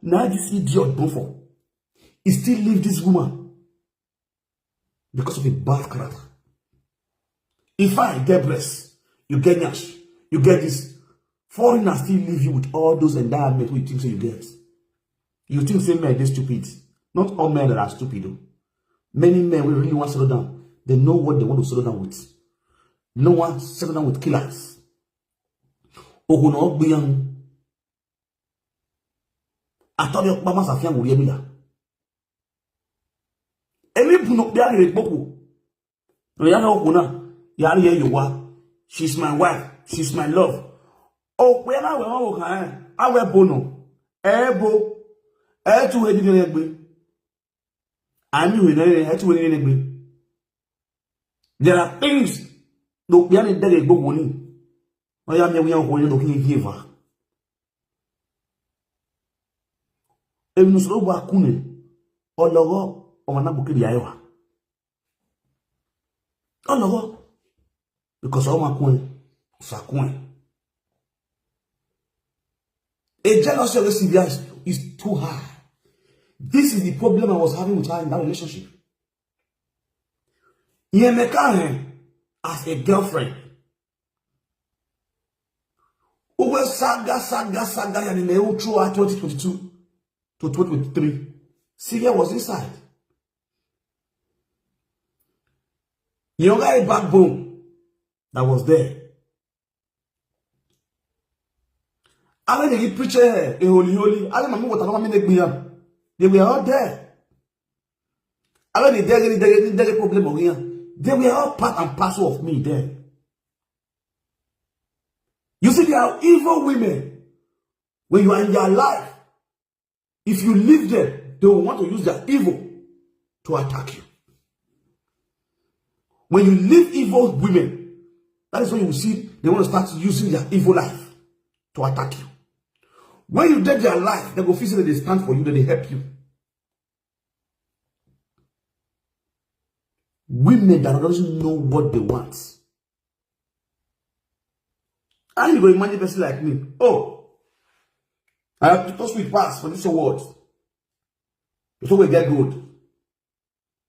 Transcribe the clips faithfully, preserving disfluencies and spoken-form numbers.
Now this idiot born for, he still leave this woman because of a bad character. If I get breast, you get nyash, you get this. Foreigner still leave you with all those environment wey you think say you get. You think say men dey stupid? Not all men that are stupid o. Many men wey really wan settle down, they know what they want to settle down with. No one settle down with killers. Ogo na ogbiyan. Atọrọ ọkpa masa fian wuri emila. Emi bu no bia re popo. No ya no kuna. Ya re yo wa. She's my wife. She's my love. O pe na we won wo kan. Awe bo no. E bo. E tu he di ne gbe. Ami we ne e tu we ne gbe. There are things no bia ni dere gbogbo ni. Oya mi wi an ko ni do kin gi va. Emi no so ba kune. Ologo o ma na bu kiri ayo wa. Ologo. Because o ma kun. Sa kun. A jealousy of Sylvia is, is too high. This is the problem I was having with her in that relationship. Yemeka, eh, as a girlfriend. Uwe saga, saga, saga, yani ne u throughout twenty twenty-two to twenty twenty-three. Sylvia was inside. You got a backbone that was there. Ave de preacher, a holy, holy. Ave mamu wata mama mine gbiyan. They were all there. Ave ni dege, ni dege, ni dege problem ogiyan. They were all part and parcel of me there. You see, there are evil women. When you are in their life, if you leave them, they will want to use their evil to attack you. When you leave evil women, that is when you will see they want to start using their evil life to attack you. When you dead their life, they go feel say they stand for you, that they help you. Women that doesn't know what they want. How you go imagine person like me? Oh, I have to sweet pass for this world. So we get good.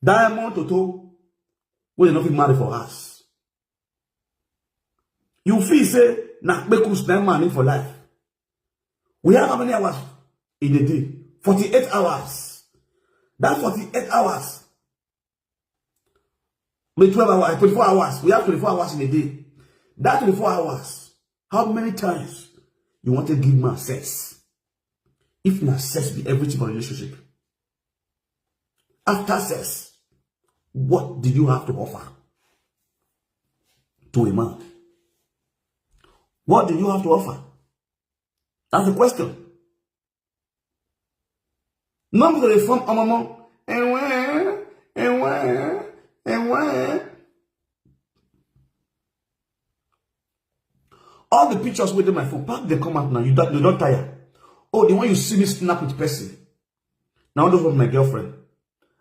Diamond Toto, we no fit marry for us. You feel say na kpekus na man need for life. We have how many hours in a day? Forty-eight hours. That forty-eight hours, the twelve hours, twenty-four hours. We have twenty-four hours in a day. That twenty-four hours, how many times you want to give man sex? If na sex be everything for relationship, after sex, what do you have to offer to a man? What do you have to offer? That's the question. None of the reform amamo. Ewe, ewe, ewe. All the pictures within my phone, pack they come out now. You don't, you don't tire. Oh, the one you see me snap with person. Now those were my girlfriend.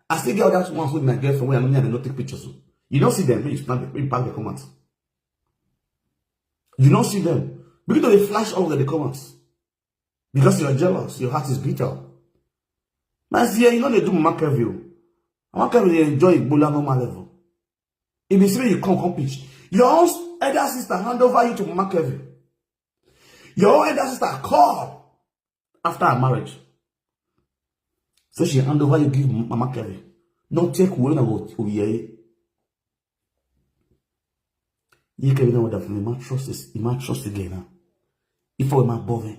I still get other ones with my girlfriend where I don't need to take pictures. You don't see them, you snap them, you pack the comments. You don't see them. Because they flash all the comments. Because you're jealous, your heart is bitter. My dear, you know they do Mama Kevin. Mama Kevin, they enjoy Igbola normal level. If you see you come, come pitch. Your own elder sister hand over you to Mama Kevin. Your own elder sister call after her marriage. So she hand over you give Mama Kevin. No take away na go over here. You can know that from the man trust is, you might trust again now. If I were my boy,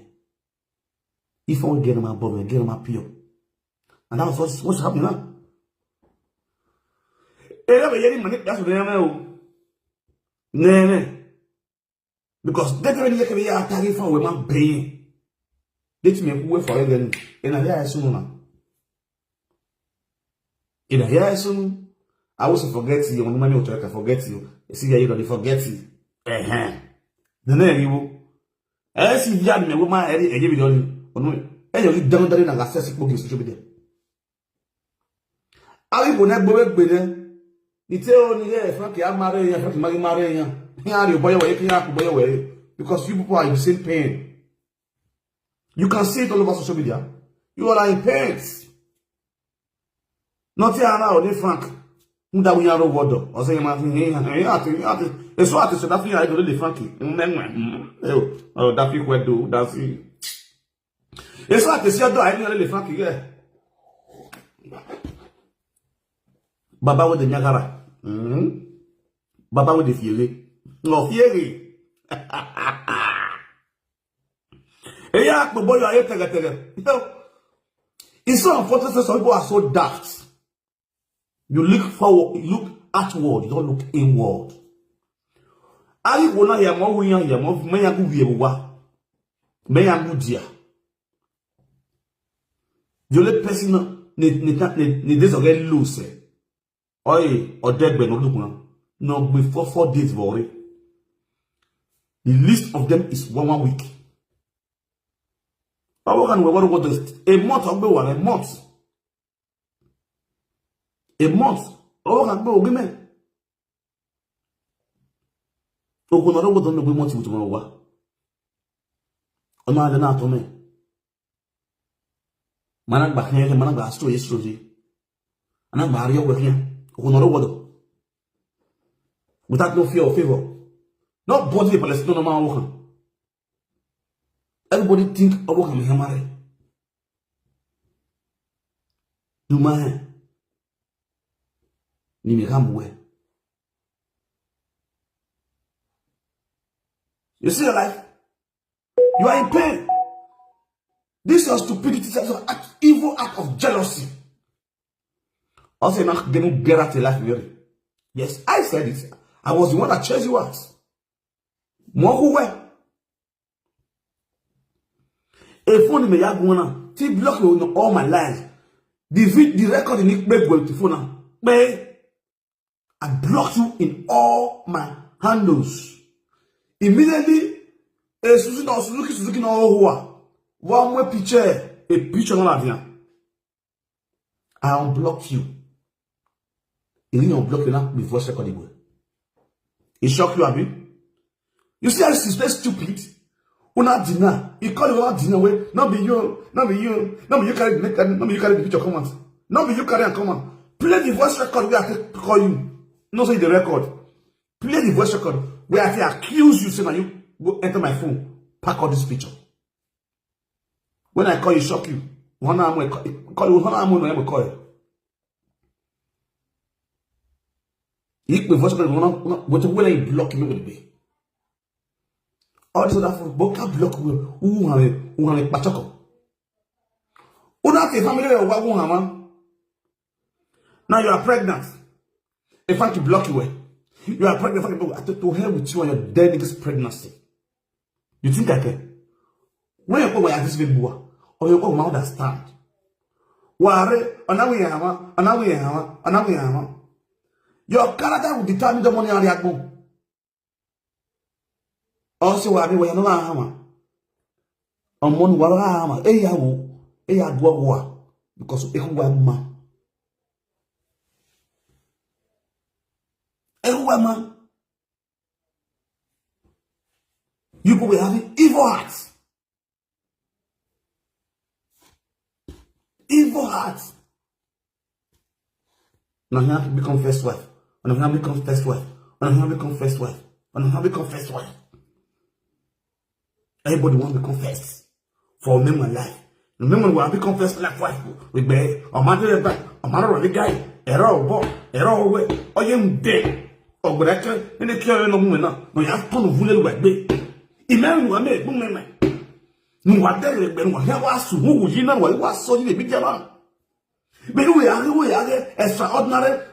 if I were get my boy, get my pure. And that was what's, what's happening now. Era be yeri mani that's the name. Nene. Because they tell me they can be attacking for women paying. They tell me who for even in a year soon now. In a year soon, I also forget you. When money will forget you. You see, you don't forget you. Eh, eh. The name you. Eh, see, you have me with my head. Eh, you don't. Eh, you don't. Don't access it. Social media. Awi ko ne gbowe gbe ne. Ite o ni ye Frank ya marry ya, Frank mari marry ya. Ki ya ri boyo we, ki ya ku boyo we. Because you people are in the same pain. You can see it all over social media. You are in pain. Nothing around only Frank. Nda we yaro wodo. O se ma fi hin hin ati hin ati. Eso ati se da fi ya do le Frank. Menwe. Eo. O da fi kwe do da fi. Eso ati se do ai le Frank ye. Baba we de nyagara. Mm. Baba we de fiere. No fiere. Eya akpo boyo aye tege tege. It's so unfortunate that some people are so daft. You look forward, you look outward, you don't look inward. Ayi wo na ya mo wi ya ya mo me ya gu wie wa. Me ya gu dia. The only person ni ni ni ni this again lose. Oi, odegbe no look now. No before four days for it. The list of them is one one week. How can we what what this? A month of one a month. A month. How can we give me? Ogun ọ̀rọ̀ gbọ́dọ̀ ló gbé mọ́tì wùtú wọn wá. Ọmọ alẹ́ náà tó mẹ́. Mana gba kanyẹ mana gba astro ye astro ye. Ana gba ariyo we kanyẹ. Ogun ọ̀rọ̀ gbọ́dọ̀. Without no fear or favor. Nobody in Palestine no man work. Everybody think of work and hammer. Do my hand. Ni me come where. You see your life? You are in pain. This your stupidity, this your act, evil act of jealousy. Also, not getting get out of life, Mary. Yes, I said it. I was the one that chose you out. More who were. A phone me yagwana. T block you in all my life. The vid, the record in it break with the phone now. Babe, I block you in all my handles. Immediately, a Suzuki no Suzuki Suzuki no hoa. One way picture, a picture no la vient. I unblock you. You need unblock you now before second way. It shock you, Abi? You see how this is very stupid? Una dinner. You call you out dinner way. Not be you, not be you, not be you carry the not be you carry the picture come out. Not be you carry and come out. Play the voice record where I take call you. No say the record. Play the voice record where I take accuse you, say now you go enter my phone, pack all this picture. When I call you, shock you. One arm will call you, one arm will call you. You pay voice record, one arm, one arm, when you block me with me. All this other phone, but can't block me. Who have it? Who have it? Pachoko. Who not a family or what who have? Now you are pregnant. In fact, you block you. You are pregnant. In fact, to hell with you and your dead niggas pregnancy. You think I care? When you go where this baby boy, or you go understand. Ware, anawe yama, anawe yama, anawe yama. Your character will determine the money on the agbo. Also, ware, we are not hama. On one wara hama, eh, yawo, eh, yagwa, because eh, who am I? Eh, who am I? You people having evil hearts. Evil hearts. Now you have to become first wife. Now you have to become first wife. Now you have to become first wife. Now you have to become first wife. Everybody want to become first. For me, my life. Remember, we have become first life wife. We be, I'm not the guy. I'm not the guy. Error, boy. Error, way. Oh, you dead. Oh, but I can't. And they kill no woman now. No, you have to know who they were. Imagine what I made. Boom, man. No, what they were. No, what I was. Who you know? What was so you be jama? But we are, we are extraordinary.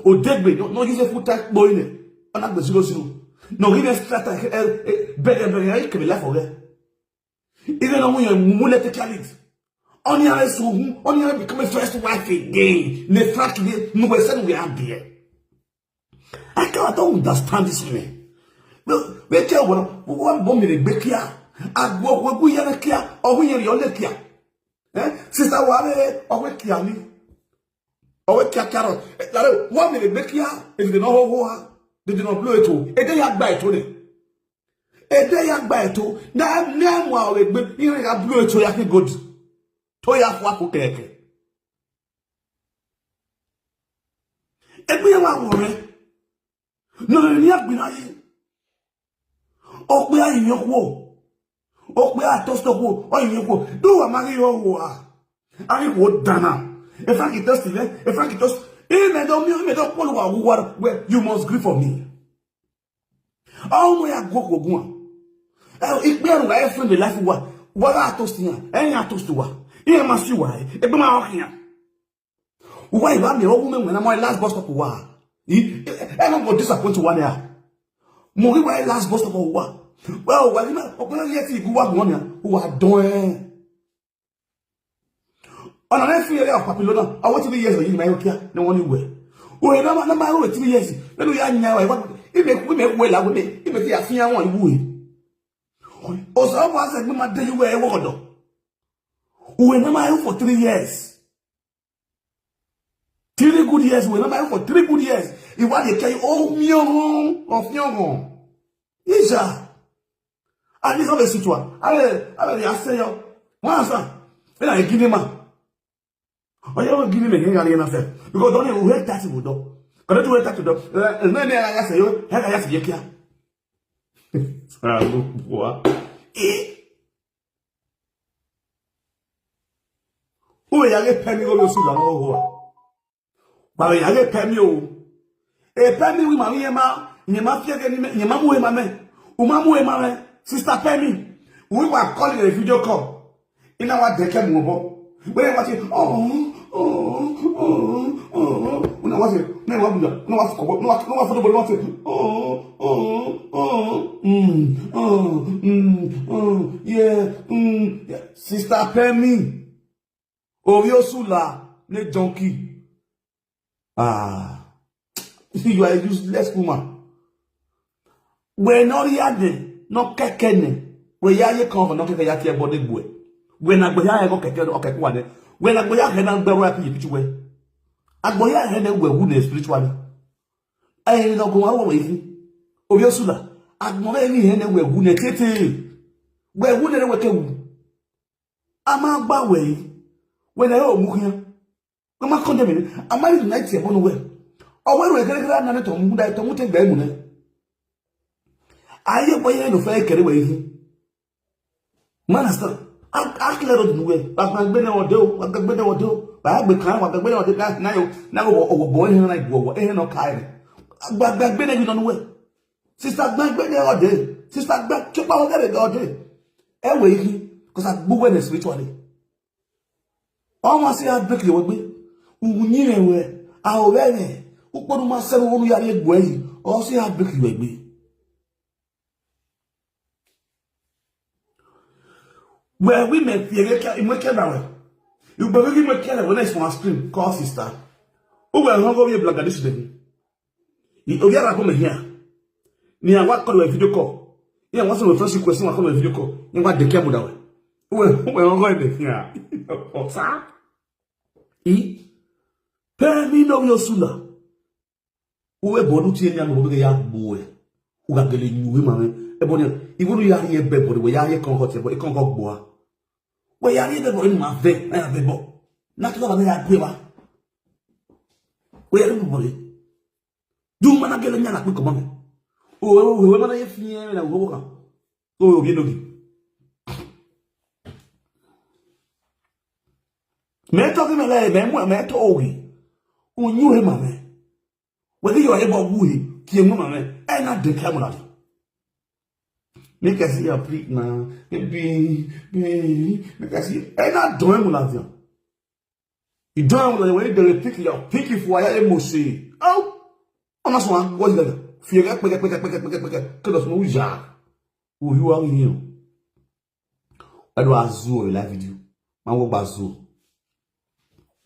Odegbe, no, no use a full type boy in it. And that's the zero zero. No, give us flat. Better, better. I can be left for there. Even though we are mullet carried. Only I so only I become a first wife again. Ne frankly, no, we said we are there. I can't, I don't understand this man. Well, we tell one, one bomb in a back here. I go, we go here, here, or we here, your leg here. Eh? Sister Wale, or we here, me. Or we care carrot. Eh, lare, one minute, make here, if they don't hold her, they do not blow it too. E dey ya gba eto ne. E dey ya gba eto. Na, na, wa, we, we, you can blow it to ya good. tó yà fún àpò kẹ̀kẹ́. Ẹgbẹ́ yẹn wà wọ̀ rẹ. Nà ní àgbìnà yìí. Ó pé àyìnyẹn kú o. Ó pé àtọ́sítọ́ kú o. Ọ̀yìnyẹn kú o. Dó wà má rí yọ wò á. Á rí wò dáná. Ẹ fà kì tọ́sítì rẹ. Ẹ fà kì tọ́sítì. Ẹ mẹ́tọ́ mi, ẹ mẹ́tọ́ pọ́lù wà wúwa rẹ. You must grieve for me. Ọmọ ya gòkò gùn à. Ẹ ìpín ẹ̀rù wà ẹ fún mi láti wà. Wọ́n á tọ́sítì yàn. Ẹ yàn tọ́sítì wà. Ẹ má sí wà ẹ. Ẹ gbé má ọkàn yàn. Why why me ogun me when my last bus stop wa? I e no go disappoint wa there. Mo rí why last bus stop wa. Well, why me ogun yẹn ti igu wa gan ni. Wa don eh. Ọ̀nà rẹ̀ fi eré ọ̀pá pilo náà. Àwọn tí bí yẹsẹ̀ yìí máa yọ kíá ni wọ́n ní wẹ̀. Òye náà máa náà máa rò tí bí yẹsẹ̀. Lẹ́nu yà á nyà wá ìwà. Ìmẹ̀ ìmẹ̀ wẹ̀ làwọn ìmẹ̀ ìmẹ̀ fi àfihàn wọn ìwúwe. Ọ̀sán ọ̀pọ̀ àṣẹ gbé máa dé ìwé ẹ̀wọ̀ ọ̀dọ̀. Òwe náà máa yọ for three years. Three good years, we never for three good years. Ìwádìí kẹ́yìn ó mìíràn ọ̀fíọ̀ràn. Ìjà. A ní sọ́bẹ̀ sí tuwa. A lè a lè yà sẹ́yọ. Wọ́n á sà. Ẹ náà gíní mà. Ọyẹ́ wọ́n gíní mẹ̀gẹ́ yàrá yẹn náà fẹ́. Because don't you hate that people though. Kọ́dọ̀ tó hate that people though. Ẹ náà ní ẹ̀rọ ayá sẹ́yọ. Ẹ̀rọ ayá sẹ́yọ kíá. Sọ̀rọ̀ àgbo wá. Uwe yage pemi go lo sula no ho. Ba we yage pemi o. E pemi wi ma wi ma, ni ma fie ke ni me, ni ma mu e ma me. U ma mu e ma me. Sister Pemi. We were calling a video call. Ina wa deke mu obo. We wa ti oh oh oh oh. Una wa se, na wa buda. Na wa ko, na wa na wa foto bo na wa se. Oh oh oh. Mm. Oh mm. Oh yeah. Mm. Yeah. Sister Pemi. Oviosula ne junkie. Ah, you are a useless woman. We no riade, no kekene. We ya ye kan no keke ya tie body boy. We na gbe ya e go keke no keke wa ne. We na gbe ya he na gbe wa pi pichu we. Agbo ya he ne we wu ne spiritually. Ai no go wa we yi. Oviosula. Agbo ya ni he ne we wu ne tete. We wu ne we ke wu. A máa gbà wẹ̀ yìí. Wẹ̀lẹ̀ yóò mú kíyàn. Wọ́n máa kọ́ndẹ̀ mi ní. A máa rí ìdùnnú àìtì ẹ̀bọ́n wẹ̀. Ọwọ́ èrò ìkẹ́rẹ́kẹ́rẹ́ àná ní tọ̀mú dá tọ̀mú tẹ̀ gbẹ́ mú náà. Ayé bọ́yá ẹ̀ ló fẹ́ kẹ̀rẹ́ wẹ̀ yìí. Má nà sàn. Á kílẹ̀ rọ̀ dùn wẹ̀. Wà á gbé náà ọ̀dẹ́ o. Wà á gbé náà ọ̀dẹ́ o. Wà á gbé kan. Wà á gbé náà ọ̀dẹ́ náà. Náà yóò náà wọ̀ ọ̀wọ̀ bọ̀ ẹ̀hìn náà ìgbọ̀wọ̀ ẹ̀hìn náà ká ẹ̀. Gbàgbé náà yìí nọ Sista gbẹgbẹ ni ọdẹ. Sista gbẹ tí ó pa ọgẹrẹ ni ọdẹ. Ẹ wẹ yìí kò sá gbogbo ẹni spiritually. Ọmọ sí heartbreak yẹwẹ gbé. Òun yín rẹ wẹ. Àwòrán rẹ. Ó pọ́n máa sẹ́nu wọnú yàrá egbò ẹ̀yìn. Ọ sí heartbreak yẹwẹ gbé. Wẹ wí mẹ fi ẹgẹ kẹ ìmọ̀ kẹ bá wẹ. Ìgbà wí mẹ kẹ rẹ wẹ náà ìfọwọ́n screen call sista. Ó wẹ ẹ̀rọ ọgọ́ wí ẹ̀ blagadi sùdẹ̀ ni. Obiara ko me here. Ni awa call we video call. Ni awa so first request wa call we video call. Ni wa de kemu da we. We we on go de here. Osa. I pe mi no yo sula. Uwe bonu ti enya no be ya boy. Uga gele nyu we mame. E bonu ya ibu ya ye be bonu we ya ye kon ko te bo e kon ko gbo a. We ya ye be bonu ma ve na ya be bo. Na to ba ya gbe ba. We ya be bonu. Du mana gele nyana kpi komame. O we we mana ye fie na wo ka. O bi no gi. Me to ki me le me mu me to ogi. Unyu he mame. We di yo he bo wu he. Ki mu mame. E na de ka mu la. Make I see your prick now. Baby, baby, make I see. E na do mu la. Ìjọ àwọn ọ̀nà ìwé ìbẹ̀rẹ̀ píkì yà píkì fún ayá èmò ṣe. Áwù! Wọ́n máa sọ wọn wọ́n yìí dàgbà. Fi ẹ̀rẹ́ pẹ́kẹ́pẹ́kẹ́pẹ́kẹ́pẹ́kẹ́ kí lọ sọ wọ́n yà. Òyìnbó wa yìí o. Ẹ lọ azú o ìlà fídíò. Máa wọ́n gba azú o.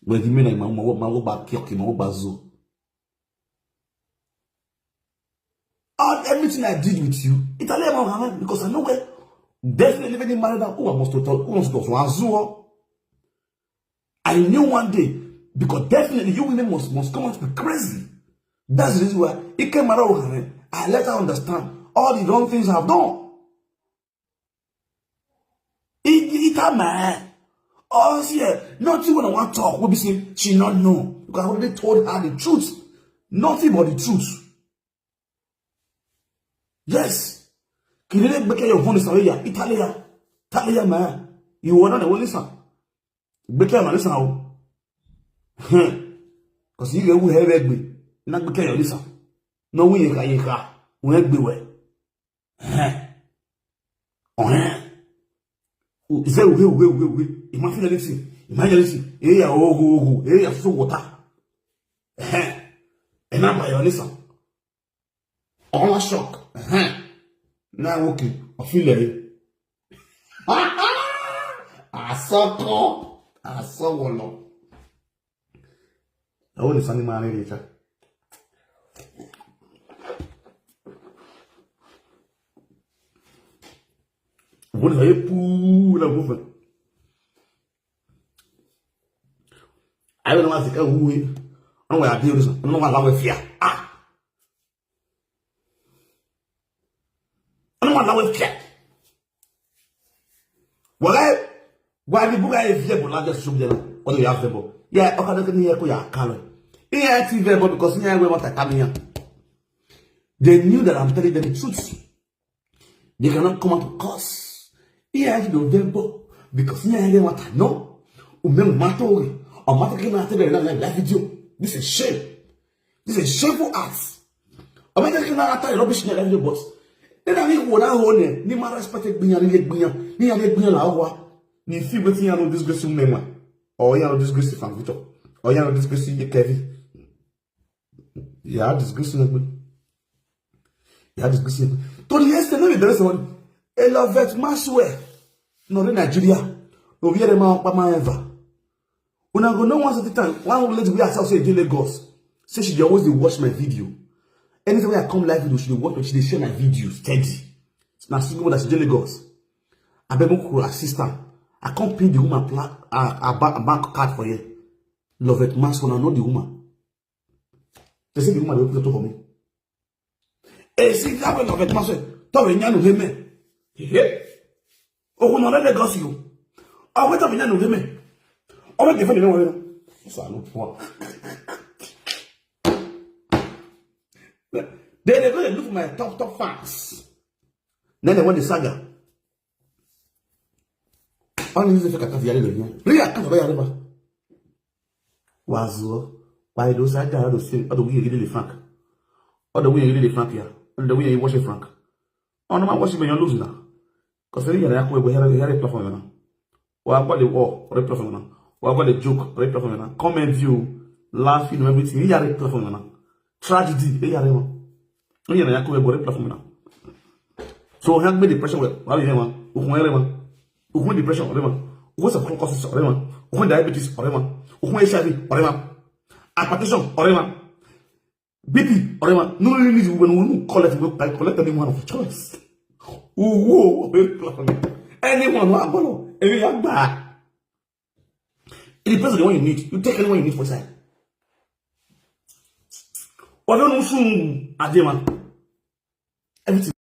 Wẹ̀dí mìíràn máa wọ́n gba kí ọkì máa wọ́n gba azú o. All everything I did with you, it's a lemon because I know where definitely any married who wants to talk, who wants to talk to azú o. I knew one day, because definitely you women must, must come out to be crazy. That's the reason why Ikemara Ohane, I let her understand all the wrong things I've done. It, it had my hand. Us here, nothing wey I wan talk wey be say she no know, because I already told her the truth. Nothing but the truth. Yes. Kì í lè gbé kẹ́yọ̀ fún ìsàn yíyá, Italia, Italia, man. Ìwọ náà ni wọ́n ní sàn. Gbé kẹ́yọ̀ ní sàn o. Kò sí ìrẹ̀wù ẹ̀rẹ́ gbé. Iná gbé kẹ́yọ̀ ní sàn. Náà wọ́n yẹn ká yẹn ká. Wọ́n gbé wẹ̀. Ọ̀hẹ́n. Ìṣe òwe, òwe, òwe, òwe. Ìmọ̀ fún ẹni tì. Ìmọ̀ ẹni tì. Èyí yà ogo, ogo. Èyí yà fún wọ̀tá. Ẹ̀hẹ́n. Ẹ̀ náà bàyọ̀ ní sàn. Ọ̀la shock. Ẹ̀hẹ́n. Náà wọ́n kì í. Ọ̀fíìlẹ̀ yìí. Àsọkọ́. Àsọwọ̀lọ̀. Àwọn olùsọ ni máa rìn rìn ta. Wọ́n lè pú lẹ́gbọ́n fẹ́. Ayé ni wọ́n ti ká wúwe. Wọ́n wà á bí orísun. Wọ́n wà láwọn fìyà. Ah! Wọ́n wà láwọn fìyà. Wọ́n wà ní búra yẹn fìyà bọ̀ lájọ́ sọ́sọ́ bí ẹ̀rọ. Wọ́n ti yà fẹ́ bọ̀. Yà ọkọ̀ dọ́kẹ́ ní yẹ kó yà á kálọ̀. Ìyẹn ti fẹ́ bọ̀ because ìyẹn wẹ́ wọ́n tàkà mi yàn. They knew that I'm telling them the truth. They cannot come out to curse. Ihe anyị dị November because ihe anyị nwata no. Ume mata oge. Ọ mata gị na-ata bere na live video. This is shame. This is shameful act. Ọ mata gị na-ata rubbish na live video, but then I go na ho ne ni ma respect gbinya ni gbinya ni ya gbinya la ho. Ni fi wetin ya no disgrace me ma. Or ya no disgrace Frank Victor. Or ya no disgrace Kevin. Ya disgrace na gbe. Ya disgrace na gbe. To the extent no be the rest of a Lovett Maxwell. No re Nigeria. No be ma pa ma ever. Una go know one certain time. One lady we herself say dey Lagos. Say she dey always dey watch my video. Anytime I come live video, she dey watch, she dey share my video steady. Na single mother, she dey Lagos. I beg you to assist her. I come pin the woman pla- uh, uh, ba- bank card for here. Lovett Maxwell, I know the woman. They say the woman will put for me. Hey, see that way Lovett Maxwell. Tell me nyanu heme. Hey. Oh, no, let go you. I wait up in nyanu heme. Oh, wait, defend the one. So I look for. Then they go and look for my top top fans. Then they want the saga. Ọ na-eji fake account ya lele ya. Real account ya leba. Wazuo. Why do saga do say? Ọ the way you really Frank. Ọ the way you really Frank ya. Ọ the way you watch Frank. Ọ na ma watch me you lose na. Cause you ya na ya ko ego here here platform na. Wa gwa the war, re platform na. Wa gwa the joke, re platform na. Comment view, laughing, everything. Ya re platform na. Tragedy, ya re ma. Onye na ya ko ego re platform na. So ha gbe depression we, wa ye ma. Ukun ere ma. Ukun depression ere ma. Ukun self conscious ere ma. Ukun diabetes ere ma. Ukun H I V ere ma. Hypertension ere ma. B P ere ma. No really need when we collect we collect anyone of choice. Uwo, very platform. Anyone wa gbolo, emi ya gba. It depends on the one you need. You take anyone you need for side. Wa no sun adema. Everything.